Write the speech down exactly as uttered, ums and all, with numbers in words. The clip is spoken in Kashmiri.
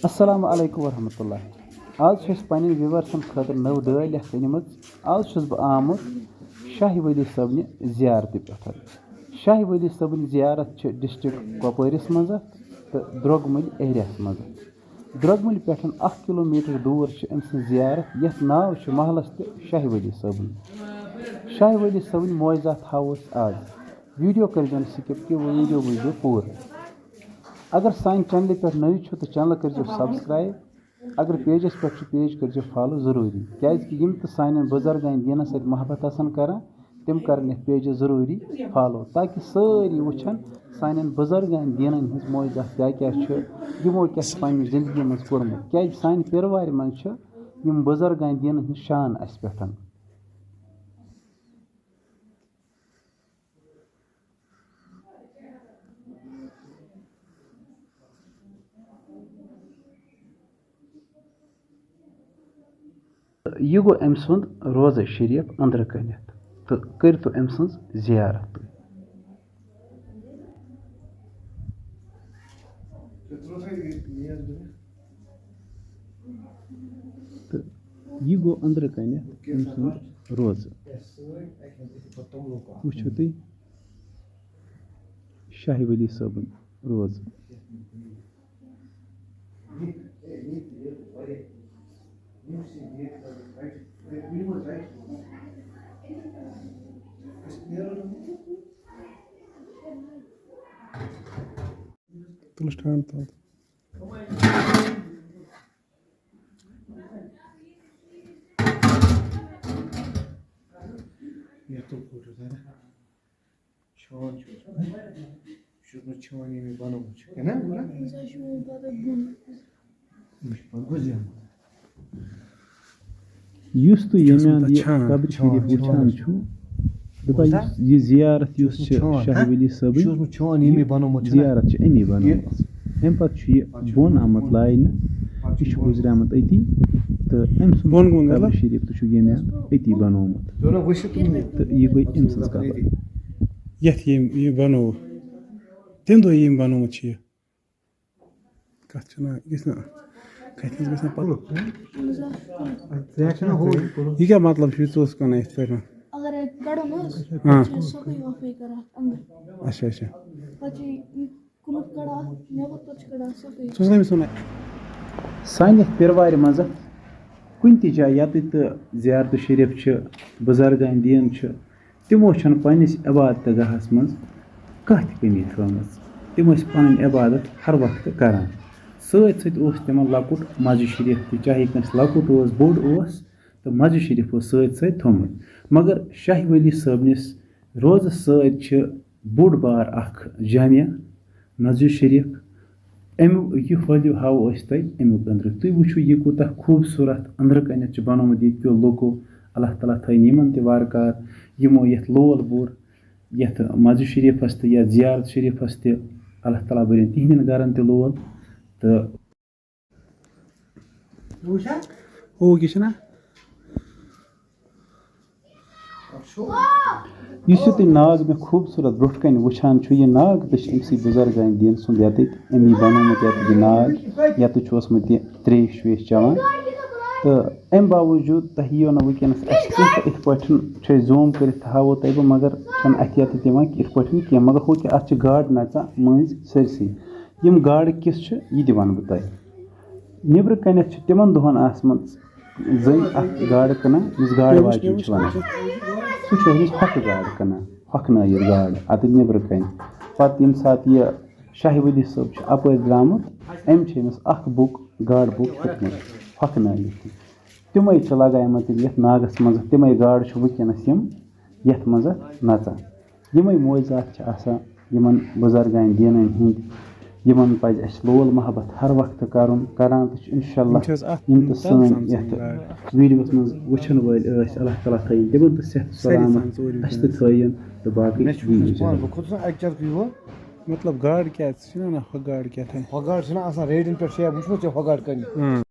السلام علیکم ورحمۃ اللہ۔ آز چھِ اَسہِ پنٛنٮ۪ن ویوٲرسَن خٲطرٕ نٔو ڈٲلۍ اَکھ أنمٕژ۔ آز چھُس بہٕ آمُت شاہِ ولی صٲبنہِ زیارتہِ پٮ۪ٹھ۔ شاہِ ولی صٲبٕنۍ زیارت چھِ ڈسٹرکٹ کۄپوٲرِس منٛز تہٕ درٛوگمُلۍ ایریاہَس منٛز۔ درٛوگمُلۍ پٮ۪ٹھ اَکھ کِلوٗ میٖٹر دوٗر چھِ أمۍ سٕنٛز زیارت، یَتھ ناو چھُ محلَس تہِ شاہِ ولی صٲبُن۔ شاہِ ولی صٲبٕنۍ معجزات ہاوو أسۍ آز۔ ویٖڈیو کٔرۍزیو نہٕ سِکِپ کینٛہہ، ویٖڈیو وٕچھزیو پوٗرٕ۔ اگر سانہِ چینلہِ پٮ۪ٹھ نٔوۍ چھِو تہٕ چینلہٕ کٔرۍزیو سبسکرایب۔ اگر پیجَس پٮ۪ٹھ چھُ، پیج کٔرۍزیو فالو ضروٗری، کیٛازِکہِ یِم تہِ سانٮ۪ن بُزرگَن دیٖنَس سۭتۍ محبت آسَن کَران، تِم کَرَن یَتھ پیجَس ضروٗری فالو، تاکہِ سٲری وٕچھَن سانٮ۪ن بُزرگَن دیٖنَن ہٕنٛز معجزات کیٛاہ کیٛاہ چھِ، یِمو کیٛاہ چھِ پنٛنہِ زِندگی منٛز کوٚرمُت، کیٛازِ سانہِ پیٖروارِ منٛز چھِ یِم بُزرگَن دیٖنَن ہٕنٛز شان اَسہِ پٮ۪ٹھ۔ تہٕ یہِ گوٚو أمۍ سُنٛد روزٕ شریٖف أنٛدرٕ کَنٮ۪تھ، تہٕ کٔرۍتو أمۍ سٕنٛز زیارت تُہۍ۔ تہٕ یہِ گوٚو أنٛدرٕ کَنٮ۪تھ أمۍ سُنٛد روزٕ۔ وٕچھِو تُہۍ، شاہِ ولی صٲبُن روزٕ۔ تُلُس ٹھانٛڈ تھاو۔ یَتھ تُل فوٹو ذرا۔ چھان چھُ اوسمُت۔ یہِ چھُ اوسمُت چھان ییٚمہِ بَنومُت چھُ۔ کِنہٕ؟ پَتہٕ گوٚو زیوٗٹھ۔ یُس تُہۍ ییٚمہِ اَندٕ یہِ چھان، قبرِ شریٖف چھان، وٕچھان چھُ، دَپان یُس یہِ زیارت یُس چھِ شاہِ ولی صٲبٕنۍ، یہِ چھُ اوسمُت چھان ییٚمی بَنومُت چھُنہ؟ زیارت چھِ أمی بَنٲومٕژ۔ اَمہِ پَتہٕ چھُ یہِ بۄن آمُت لاینہٕ، یہِ چھُ گُزریومُت أتی، تہٕ أمۍ سُنٛد قبرِ شریٖف تہِ چھُ ییٚمہِ اَندٕ أتی بَنومُت۔ تہٕ یہِ گٔے أمۍ سٕنٛز قبر۔ یَتھ ییٚمۍ یہِ بَنوو، تَمہِ دۄہ ییٚمۍ بَنومُت چھُ یہِ۔ کَتھ چھِ ناو؟ یہِ گژھِ نہ، کَتہِ حظ گژھِ نہ پَتہٕ؟ یہِ کیٛاہ مطلب چھُ، یہِ ژٕ اوسُکھ وَنان یِتھ پٲٹھۍ؟ اگر ییٚتہِ کَڑو نہ حظ، ہاں۔ چھِ سۄ گٔے وۄپھٕے کَران اَتھ أنٛدرٕ۔ اچھا، اچھا۔ پَتہٕ چھِ یہِ کُلُف کَڑان اَتھ نٮ۪بَر، پَتہٕ چھِ کَڑان سۄ گٔے۔ ژٕ اوسُکھ أمِس وَنان؟ سانہِ یَتھ پیٖروارِ منٛز کُنہِ تہِ جایہِ یَتٕتھ تہٕ زیارتہٕ شریٖف چھِ، بُزرگان دیٖن چھِ، تِمو چھَنہٕ پنٛنِس عبادتہٕ گاہَس منٛز کانٛہہ تہِ کٔمی تھٲومٕژ۔ تِم ٲسۍ پَنٕنۍ عبادت ہر وقتہٕ کَران۔ سۭتۍ سۭتۍ اوس تِمَن لۄکُٹ مسجد شریٖف تہِ، چاہے کٲنٛسہِ لۄکُٹ اوس، بوٚڑ اوس، تہٕ مسجد شریٖف اوس سۭتۍ سۭتۍ تھوٚومُت۔ مگر شاہِ ولی صٲبنِس روزَس سۭتۍ چھِ بوٚڑ بار اَکھ جامع مسجد شریٖف۔ اَمیُک یہِ value ہاوو أسۍ تۄہہِ اَمیُک أنٛدرٕ۔ تُہۍ وٕچھِو، یہِ کوٗتاہ خوٗبصوٗرت أنٛدرٕ کَنٮ۪تھ چھُ بَنومُت ییٚتہِ کیو لُکو۔ اللہ تعالیٰ تھٲیِن یِمَن تہِ وارٕ کار، یِمو یَتھ لول بوٚر، یَتھ مسجد شریٖفَس تہٕ یَتھ زیارت شریٖفَس تہِ۔ اللہ تعالیٰ بٔرِن تِہِنٛدٮ۪ن گَرَن تہِ لول۔ تہٕ ہُہ کیٛاہ چھُنہ؟ یُس یہِ تُہۍ ناگ مےٚ خوٗبصوٗرت برٛونٛٹھ کَنہِ وٕچھان چھُ، یہِ ناگ تہِ چھِ أمۍسٕے بُزرگانہِ دیٖن سُنٛد یَتٕتھۍ، أمی بَنومُت یَتٕتھ یہِ ناگ، یَتٕتھ چھُ اوسمُت یہِ ترٛیش ویش چٮ۪وان۔ تہٕ اَمہِ باوجوٗد تۄہہِ یِیو نہٕ وٕنکیٚنَس اَسہِ کینٛہہ، تہٕ یِتھ پٲٹھۍ چھُ أسۍ zoom کٔرِتھ تہِ ہاوو تۄہہِ بہٕ، مگر چھُنہٕ اَتھِ یَتٕتھ یِوان یِتھ پٲٹھۍ کینٛہہ۔ مگر ہُہ کہِ اَتھ چھِ گاڈٕ نَژان مٔنٛزۍ سٲرسٕے۔ یِم گاڈٕ کِژھ چھِ، یہِ تہِ وَنہٕ بہٕ تۄہہِ۔ نیٚبرٕ کَنٮ۪تھ چھِ تِمَن دۄہَن آسمَژ زٔنۍ اَکھ گاڈٕ کٕنان، یُس گاڈٕ واجِنۍ چھِ وَنان۔ سُہ چھُ أمِس ہۄکھٕ گاڈٕ کٕنان، ہۄکھنٲیِتھ گاڈٕ اَتہِ نیٚبرٕ کَنہِ۔ پَتہٕ ییٚمہِ ساتہٕ یہِ شاہِ ولی صٲب چھُ اَپٲرۍ درٛامُت، أمۍ چھِ أمِس اَکھ بُک، گاڈٕ بُک ہیٚتمٕژ ہۄکھنٲیِتھ۔ تِمَے چھِ لَگایمَژٕ یَتھ ناگَس منٛز، تِمَے گاڈٕ چھِ وٕنکیٚنَس یِم یَتھ منٛز نَژان۔ یِمَے معجزات چھِ آسان یِمَن بُزرگان دیٖنَن ہِنٛدۍ، یِمَن پَزِ اَسہِ لول محبت ہر وقتہٕ کَرُن، کَران تہٕ چھِ اِنشاء اللہ یِم چھِ حظ اَتھ یِم تہٕ تَل سٲنۍ سان ژٕ یَتھ گاڈٕ؟ ویٖڈیوَس منٛز وٕچھَن وٲلۍ ٲسۍ، اللہ تعالیٰ تھٲیِن تِمَن تہٕ صحت سٲری سلامت، سان ژوٗرِم اَسہِ تہِ جان۔ تھٲیِن تہٕ باقٕے مےٚ چھُ وٕچھمُت پانہٕ، بہٕ کھوٚتُس نا اَکہِ چَرکھٕ یور۔ مطلب گاڈٕ کیٛاہ؟ ژٕ چھِنا وَنان ہۄ گاڈٕ کیٛاہ تھٲے؟ ہۄ گاڈٕ چھِنہ آسان ریڈٮ۪ن پٮ۪ٹھ، چھےٚ وٕچھمُت ژےٚ ہۄ گاڈٕ کَنہِ؟ اۭں۔